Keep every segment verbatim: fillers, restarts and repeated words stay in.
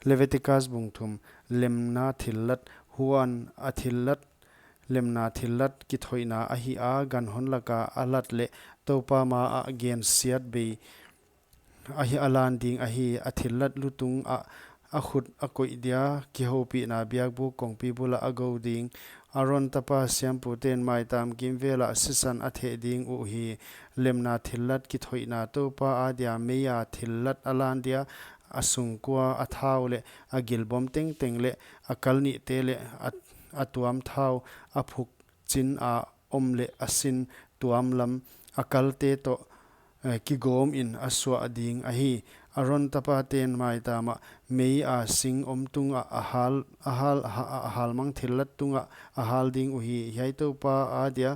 Leviticus bung thum. Lemna thillat. Huan a thillat, lemna thillat kithoihna ahi a, ganhon laka a lat leh Toupa maah gensiatbei ahi a lan ding ahi. A thillat lutung ah a khut a koih dia, kihoupihna biakbuk kongpi bula a gou ding. Aron tapa siampute'n maitam kimvel ah sisan a theh ding uhi. Lemna thillat kithoihna. Toupa adia meia thillat a lan dia, a sungkua a thau leh a gilbom tengteng leh a kal nihte leh a, a tuam thau, a phuk chin a om leh a sin tuam lam, a kalte toh, eh, kigawm in a suah ding ahi. Aron tapate'n maitam ah meia sing om tungah a hal, a hal, a ha-, a halmang thillat tungah a hal ding uhi. Hiai Toupa adia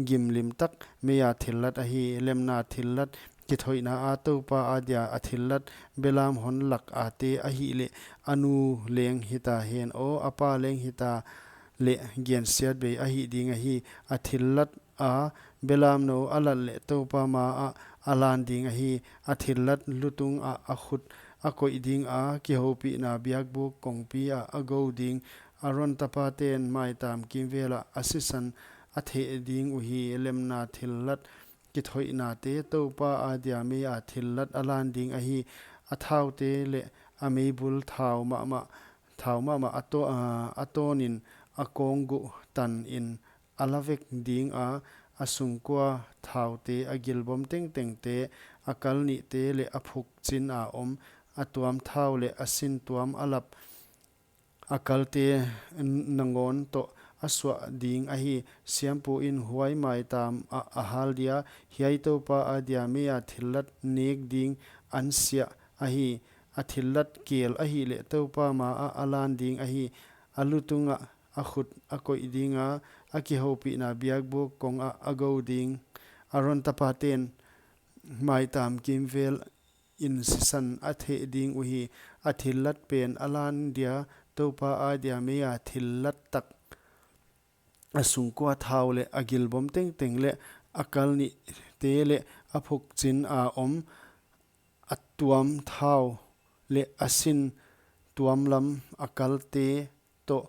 gimlim tak meia thillat ahi. Lemna thillat. Kithoihna a Toupa adia a thillat belam hon lak ate ahihleh, a nu leng hita hen aw, a pa leng hita leh gensiatbei ahi ding ahi. A thillat a belamnou a lat leh Toupa maah a lan ding ahi. A thillat lutung ah a khut a koih ding a, kihoupihna biakbuk kongpi ah a gou ding. Aron tapate'n maitam kimvel ah a sisan a theh ding uhi. Lemna thillat. Kithoihnate. Toupa adia meia thillat a lan ding ahi. A thaute leh a meibul thau mahmah, thau mahmah a to-, a, a tawnin a kongguh tan in a la vek ding a, a sungkua thaute, a gilbom tengtengte, a kal nihte leh a phuk chin a om, a tuam thau leh a sin tuam a lap, a kalte n-, nangawn toh a suah ding ahi. Siampu in huai maitam ah a hal dia, hiai Toupa adia meia thillat nek ding ansia ahi. A thillat kel ahihleh Toupa maah a lan ding ahi. A lutung ah a khut a koih ding a, a kihoupihna biakbuk kong ah a gou ding. Aron tapate'n maitam kimvel in sisan a theh ding uhi. A thillat pen a lan dia, Toupa adia meia thillat tak, a sungkua thau leh a gilbom tengteng leh a kal nihte leh a phuk chin a om, a tuam thau leh a sin tuam lam, a kalte toh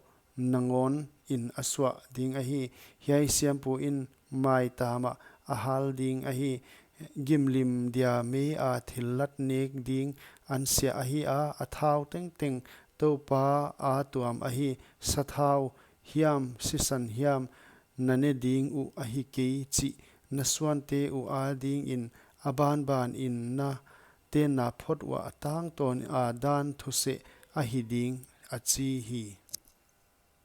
nangawn in a suah ding ahi. Hiai siampu in maitam ah a hal ding ahi. Gimlim dia meia thillat nek ding ansia ahi a, a thau tengteng Toupa a tuam ahi. Sathau hiam, sisan hiam, na ne ding uh ahi kei chih na suante uh adingin a banban in na tenna phot uah a tangtawn a dan thuseh ahi ding, a chi hi.